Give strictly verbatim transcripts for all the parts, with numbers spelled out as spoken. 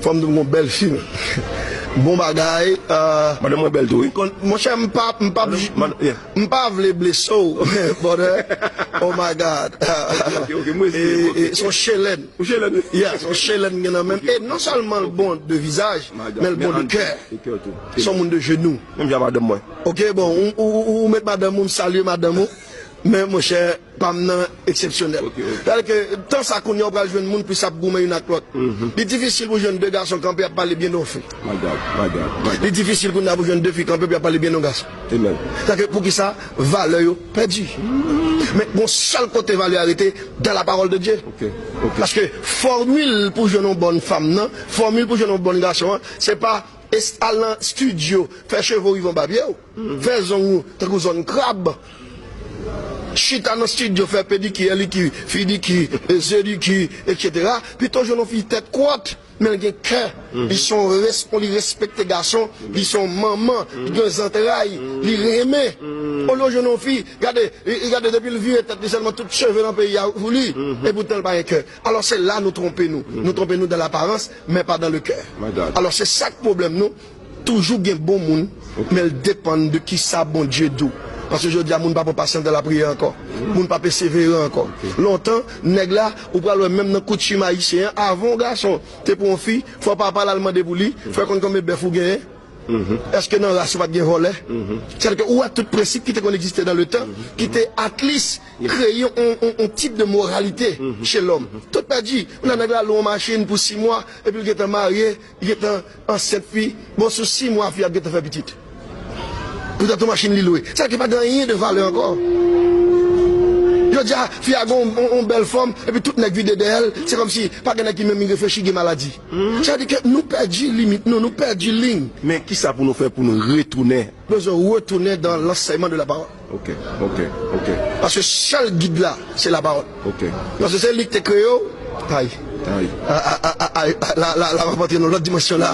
Fò m di w gon bèl fi. Bon bagay. Euh, madanm mwen bèl tou, wi. Kon- Monchè, m pa, m pa, m pa vle blese w, brother. Oh my God. Ok, ok, mwen se, e, ok. E, se yon chelèn. Yon chelèn, wi. Yeah, se yon chelèn gen nan men. E non sèlman l bon de vizaj, men l bon de kè. Se yon moun de jenou. Menm jan madanm mwen. Ok, bon, ou, ou, ou, ou met madanm ou, m salye madanm ou. Men monchè, pa m nan eksepsyonèl. Ok, ok. Sètadi ke tan sa kounye a ou pral jwenn moun plis ap goumen youn ak lòt. Li difisil pou jwenn de gason kanpe ap pale byen de yon fi. My God, my God, my God. Li difisil kounye a pou jwenn de fi kanpe pou y ap pale byen de yon gason. Amen. Sètadi ke poukisa valè yo pèdi. Men gon sèl kote valè a rete, dans la parole de Dieu. Ok, ok. Paske fòmil pou jwenn yon bòn fanm nan, fòmil pou jwenn yon bòn gason an, se pa al nan estidyo, fè cheve w rive anba pye w. Fè zong ou tankou zòn krab. Chita nan estidyo, fè pedikir, likir, fidikir, e, zedikir, etsetera. Pito jwenn yon fi tèt kwòt, men l gen kè. Li se yon res-, li respekte gason, li se yon manman, li gen zantray, li renmen. Olye w jwenn yon fi, gade, li, li gade depi l vire tèt li sèlman tout cheve nan peyi a sou li, epoutan l pa gen kè. Alò se la nou twonpe nou. Nou twonpe nou dans l'apparence, men pa dans le cœur. My God. Alò se sa k pwoblèm nou. Toujou gen bon moun, men l depann de kisa Bondye di w. Paske jodi a, moun pa pran pasyans dan lapriyè ankò. Moun pa pesevere ankò. Lontan, nèg la, ou pral wè menm nan koutim ayisyen an, avan yon gason te pran yon fi, fò papa l al mande pou li, fò l konn konbyen bèf ou genyen. Èske nan ras ou pa t gen vòlè? Sètadi ke ou wè tout prensip ki te konn egziste dans le temps, ki te at least kreye yon, yon, yon tip de moralite chez l'homme. Tout pèdi. Ou nan nèg la lwe yon machin pou sis mwa, epi l gentan marye, li gentan ansent fi. Bon, sou sis mwa, fi a ap gentan fè pitit. Poutan, tout machin li lwe. Sa ki pa gen anyen de valè ankò. Jodi a, fi a gen yon, yon, yon bèl fòm, epi tout nèg vide dèyè l. Se kòmsi pa gen nèg ki menm reflechi, gen maladi. Sa vle di ke nou pèdi limit nou, nou pèdi liy. Men kisa pou nou fè pou nou retounen? Bezwen retounen dans l'enseignement de la parole. Ok, ok, ok. Paske sèl gid la, se lapawòl. Ok. Paske se li ki te kreye w. Ay. Ay. A, a, a, a, a, la, la, la, m ap antre nan lòt dimansyon la.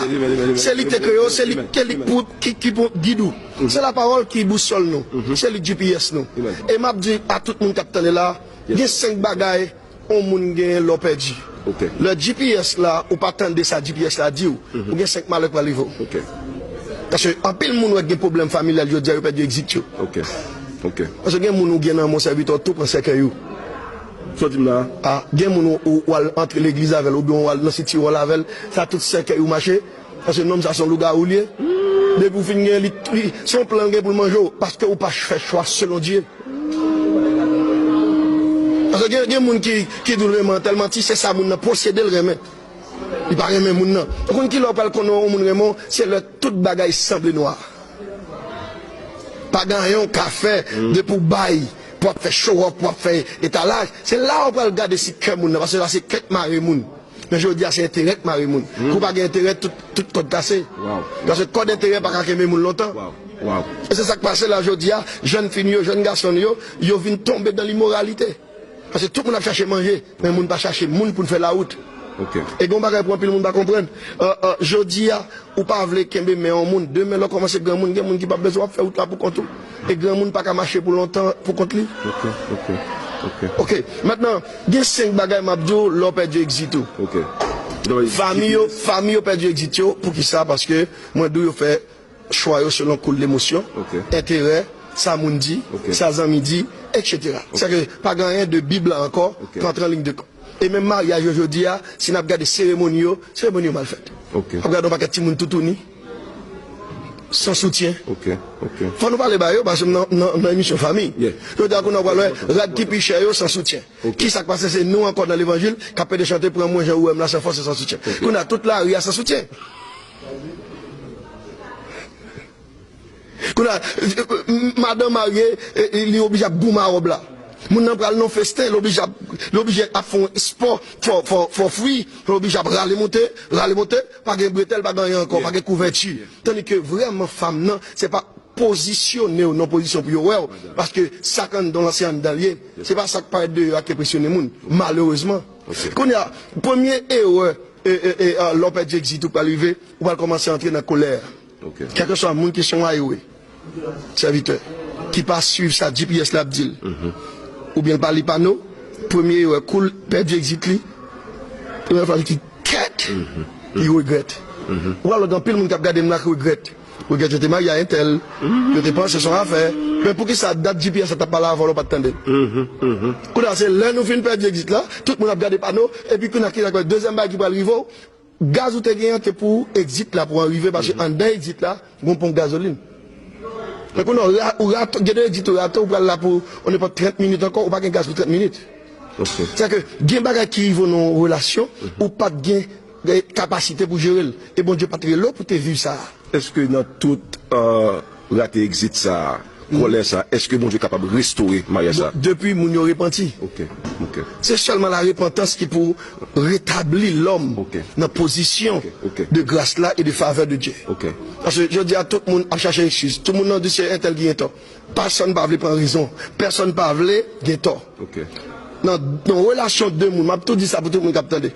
Se li ki te kreye w, se li ki, li pou, ki, ki pou gid ou. Se lapawòl ki bousòl nou. Se li G P S nou. E m ap di a tout moun k ap tande la, gen senk bagay yon moun genyen lè w pèdi. Ok. Lè G P S la, ou pa tande sa G P S la di w, ou gen senk malè k pral rive w. Ok. Paske anpil moun wè gen pwoblèm familyal jodi a, yo pèdi egzit yo. Ok. Ok. Paske gen moun ou gen nan men w, sèvitè w tou pran sèkèy ou. Sa w di m la? A, gen moun ou, ou, ou al antre legliz avè l, oubyen ou al nan sitiwòl avè l, sa tout sèkèy ou mache. Paske nonm sa se yon lougawou li ye. Depi w fin gen li, li, se yon plan l gen pou l manje w, paske ou pa fè chwa selon Dye. Paske gen, gen moun ki, ki di w renmen an tèl manti, se sa moun nan posede l renmen. Li pa renmen moun nan. Ou konn ki lè w pral konnen yon moun renmen w, se lè tout bagay sanble nwa. Pa gen anyen w ka fè depi w bay, pou w ap fè show off, pou w ap fè etalaj. Se la w pral gade si kè moun nan, paske la se kè k mare moun. Men jodi a se enterè k mare moun. Kou pa gen enterè, tout, tout kòd kase. Paske kòd enterè pa ka kenbe moun lontan. E se sa k pase la jodi a, jèn fi n yo, jèn gason n yo, yo vin tonbe dan limoralite. Paske tout moun ap chache manje, men moun pa chache moun pou n fè lawout. E gen yon bagay pou anpil moun pa konprann. Jodi a, ou pa vle kenbe men yon moun, demen lè w kòmanse granmoun, gen moun ki p ap bezwen w ap fè wout la pou kont ou. E granmoun pa ka mache pou lontan pou kont li. Ok, ok, ok. Ok, mentnan, gen senk bagay m ap di w lè w pèdi egzit ou. Ok. Fanmi yo, fanmi yo pèdi egzit yo, poukisa? Paske mwen di w yo fè chwa yo selon koul lemosyon, enterè, sa moun di, sa zanmi di, etsetera. Sèke pa gen anyen de Bib la ankò k antre an liy de kont. E menm maryaj yo jodi a, si n ap gade seremoni yo, seremoni yo mal fèt. W ap gade yon pakèt timoun toutouni, san soutyen. Fò nou pale ba yo, paske m nan, nan, nan emisyon fanmi. Jodi a, kounye a, w pral wè rad ki pi chè yo san soutyen. Kisa k pase? Se nou ankò nan levanjil k ap pede chante, pran mwen jan ou wè m la, san fòs e san soutyen. Kounye a, tout lari a san soutyen. Kounye a, madanm marye, e, e, li oblije ap goumen a wòb la. Moun nan pral nan festen, li oblije ap, li oblije ap fè yon espò, fò, fò, fò fri, li oblije ap rale monte, rale monte, pa gen bretèl, pa gen anyen ankò, pa gen kouvèti. Tandike vrèman fanm nan, se pa pozisyone w nan pozisyon pou yo wè w, paske sa k anndan w lan se anndan l ye. Se pa sa k parèt deyò a k enpresyone moun, malerezman. Kounye a, premye erè, e, e, e, a, lè w pèdi egzit ou pral rive, ou pral kòmanse antre nan kolè. Kèlkeswa moun ki se yon aywe, sèvitè, ki pa swiv sa G P S la ap di l, oubyen l pa li pano, premye erè, kou l pèdi egzit li, premye fwa l di, kèt! ki regrèt. Ou pral wè gen anpil moun k ap gade m la ki regrèt. Regrèt yo te marye a entèl, yo te panse se yon afè. Men poukisa dat G P S la t ap pale avè w la w pa t tande l? Kounye a se lè nou fin pèdi egzit la, tout moun ap gade pano, epi kounye a ki dezyèm bagay ki pral rive w, gaz ou te genyen an te pou egzit la pou an rive, paske anndan egzit la, gon ponp gazolin. Men kounye a, ou ra-, ou rato, gen de egzit ou rate, ou pral la pou on nenpòt trant minit ankò, ou pa gen gaz pou trant minit. Sèke gen bagay ki rive w nan yon relasyon, ou pa t gen, eh, kapasite pou jere l. E Bondye pa t rele w pou te viv sa a. Èske nan tout, euh, rate egzit sa a, kòlè sa a, èske Bondye kapab restore maryaj sa a? Depi moun yo repanti. Ok, ok. Se sèlman la repantans ki pou retabli lòm nan pozisyon de gras la e de favè de Dye. Ok. Paske jodi a, tout moun ap chache ekskiz. Tout moun nan di se entèl ki gen tò. Pèsonn pa vle pran rezon. Pèsonn pa vle gen tò. Ok. Nan, nan relasyon de moun, m ap tou di sa pou tout moun k ap tande.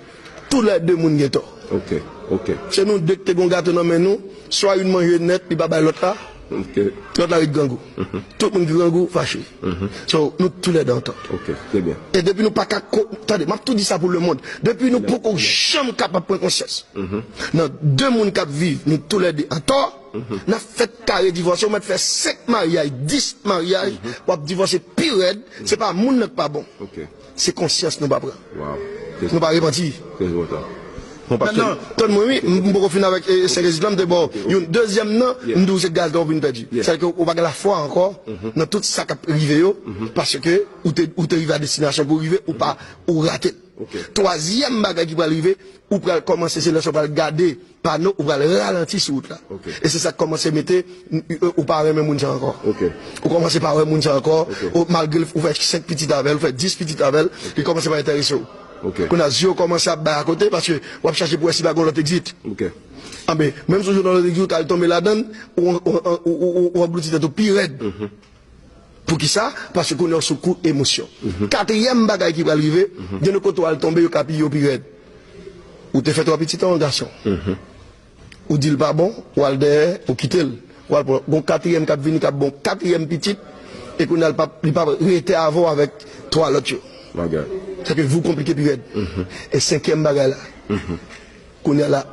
Toulède moun gen tò. Ok, ok. Se nou de ki te gon gato nan men nou, swa youn manje nèt, li pa bay lòt la, lòt la ret grangou. Tout moun ki grangou, fache. So, nou toulède antò. Ok, trè byen. E depi nou pa ka ko-, tande, m ap tou di sa pou lemonn. Depi nou poko janm kapab pran konsyans. Nan de moun k ap viv, nou toulède antò, n ap fèt kare divòse, ou mèt fè senk maryaj, dis maryaj, w ap divòse pi rèd, se pa moun nan k pa bon. Ok. Se konsyans nou pa pran. Nou pa repanti. Mentnan, tann mwen wi, m m poko fin avèk, eh, senk egzit la, m te ba w youn. Dezyèm nan, m di w se gaz la w vin pèdi. Sa vle di ke ou pa gen lafwa ankò nan tout sa k ap rive yo, paske ou te, ou te rive a destinasyon pou w rive, ou pa, ou rate l. Twazyèm bagay ki pral rive, ou pral kòmanse, se lè sa w pral gade pano, ou pral ralanti sou wout la. E se sa k kòmanse mete, ou pa renmen moun sa ankò. Ou kòmanse pa wè moun sa ankò, ou, malgre ou fè senk pitit avè l, ou fè dis pitit avè l, li kòmanse pa enterese w. Kounye a, zye w kòmanse ap bay akote, paske w ap chache pou wè si pa gen lòt egzit. Anben, menm si w jwenn lòt egzit, ou t al tonbe ladan l, ou, ou, ou, ou, ou, ou anglouti tèt ou pi rèd. Poukisa? Paske kounye a w sou kou emosyon. Katriyèm bagay ki pral rive, gen de kote w al tonbe, yo ka piye w pi rèd. Ou te fè twa pitit an gason. Ou di l pa bon, w al dèyè, ou kite l. W al pran, gon katriyèm k ap vini, k ap bon katriyèm pitit, e kounye a l p ap, li p ap rete avè w avèk twa lòt yo. Sèke vi w konplike pi rèd. E senkyèm bagay la, kounye a la,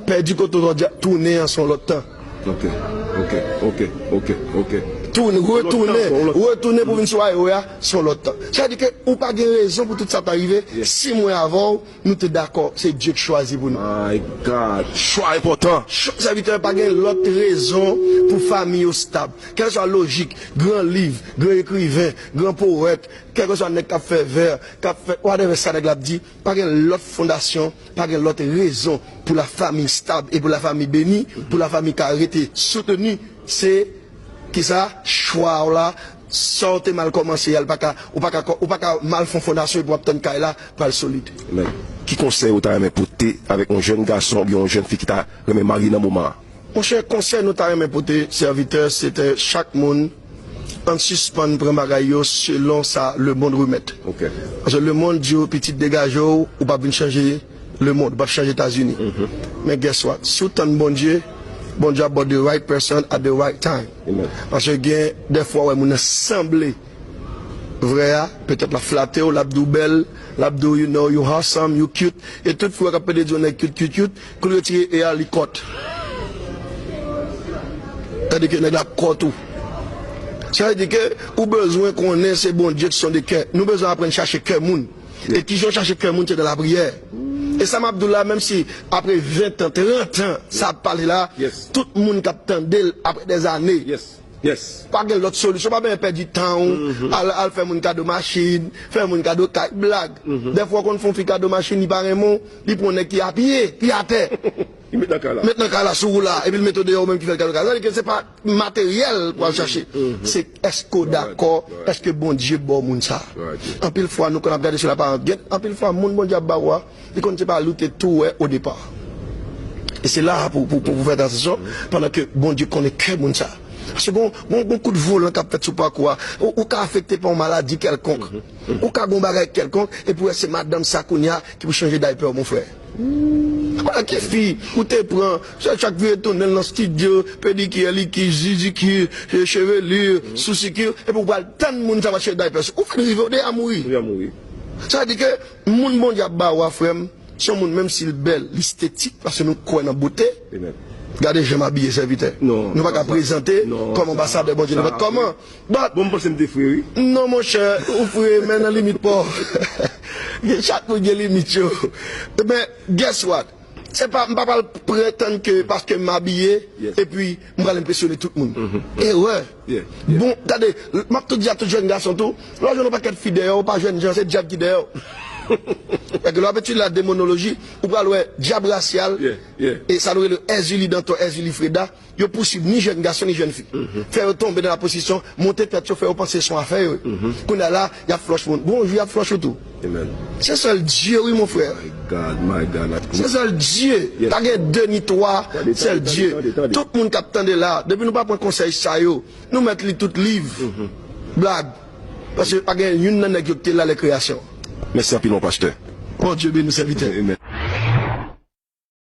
pèdi kote w jodi a, tounen an se yon lòt tan. Ok, ok, ok, ok. Tounen, retounen, retounen pou vin sou highway a, se yon lòt tan. Sa vle di ke ou pa gen rezon pou tout sa ta rive. Si mwen avè w, nou te dakò, se Dye k chwazi pou nou. My God, chwa enpòtan. Ch-, sèvitè, pa gen lòt rezon pou fanmi yo stab. Kèlkeswa lojik, gran liv, gran ekriven, gran powèt, kèlkeswa nèg k ap fè vè, k ap fè whatever sa nèg la ap di, pa gen lòt fondasyon, pa gen lòt rezon pou lafanmi stab e pou lafanmi beni, pou lafanmi ka rete soutni. Se kisa? Chwa w la, sa w te mal kòmanse a, l pa ka, ou pa ka, ou pa ka mal fè yon fondasyon epi w ap tann kay la pral solid. Amen. Ki konsèy ou ta renmen pote avèk yon jèn gason oubyen yon jèn fi ki ta renmen marye nan moman an? Monchè, konsèy nou ta renmen pote sèvitè, se te chak moun, ann sispann pran bagay yo selon sa lemonn remèt. Paske lemonn di w, pitit, degaje w, ou p ap vin chanje lemonn, ou p ap chanje Etazini. Men guess what? Si w tann Bondye, Bondye ap ba w the right person at the right time. Paske gen dèfwa w wè moun nan sanble vrè a, petèt l ap flate w, l ap di w bèl, l ap di w, you know, you handsome, you cute. E tout fi w wè k ap pede di yon nèg cute, cute, cute, kou l retire e a, li kòt. Tandike nèg la ap kòt ou. Sa vle di ke ou bezwen konnen se Bondye ki sonde kè. Nou bezwen aprann chache kè moun. E kijan w chache kè moun, se nan lapriyè. E sa m ap di w la, menm si apre ven tan, trant an, sa ap pale la, tout moun k ap tande l apre dèzane. Pa gen lòt solisyon, pa bezwen pèdi tan w, al, al fè moun kado machin, fè moun kado kay, blag. Dèfwa w konn fè yon fi kado machin, li pa renmen w, li pran yon nèg ki apiye, ki atè. Li met nan kay la. Met nan kay la sou ou la, epi l mete w deyò, ou menm ki fè l kado kay. Sa vle di ke se pa materyèl pou al chache. Se èske w dakò, èske Bondye ba w moun sa. Anpil fwa, nou konn ap gade sou laparans. Gen anpil fwa, moun Bondye ap ba ou a, li konn se pa li w te tou wè o depa. E se la a pou, pou, pou, pou fè atansyon, pandan ke Bondye konnen kè moun sa. Paske gon, gon, gon kout volan k ap fèt sou pakou a. Ou, ou ka afekte pa yon maladi kèlkonk. Ou ka gon bagay kèlkonk, epi w wè se madanm sa kounye a ki pou chanje daypè w, mon frè. Kounye a ki fi ou te pran, chak, chak vire tounen l nan estidyo, pedikir, likir, zizikir, chevelir, sousikir, epi w pral tann moun sa va chanje daypè sou ou, ou fin rive, ou deja mouri. Ou deja mouri. Sa vle di ke moun Bondye ap ba ou a, frè m, Se yon moun, menm si l bèl, li estetik, paske nou kwè nan bote. Amen. Gade jan m abiye, sèvitè. Non, Nou pa ka sa, prezante non, kòman sa, anbasadè Bondye, sa, nenpòt kòman. But, Bon, m panse m te fre, wi. Non, monchè, ou fre, men nan limit pa w. Chak moun gen limit yo. Men, guess what? Se pa, m pa pral pretann ke paske m abiye, Yes. epi m pral enpresyone tout moun. Erè. Yeah, yeah. Bon, gade, m ap tou di a tout jèn gason tou, lè w jwenn yon pakèt fi dèyè w, pa jwenn jan, se dyab ki dèyè w. Èske lè w ap etidye la demonoloji, ou pral wè dyab rasyal, Yeah, yeah. e sa nou rele Èzili Danton, Èzili Freda, yo pouswiv ni jèn gason ni jèn fi. Fè yo tonbe nan la pozisyon, monte tèt yo, fè yo panse se yon afè yo. Kounye a la, y ap flòch moun. Bonjou, y ap flòch ou tou. Amen. Se sèl Dye, wi, mon frè. My God, my God. Se sèl Dye. Yes. Pa gen de ni twa, Tande, sèl tande, Dye. Tande, tande. Tout moun k ap tande la, depi nou pa pran konsèy sa yo, nou mèt li tout liv. Blag. Paske pa gen youn nan nèg yo ki te la lè kreyasyon. Mèsi anpil, mon pastè. Bondye beni w, sèvitè. Amen.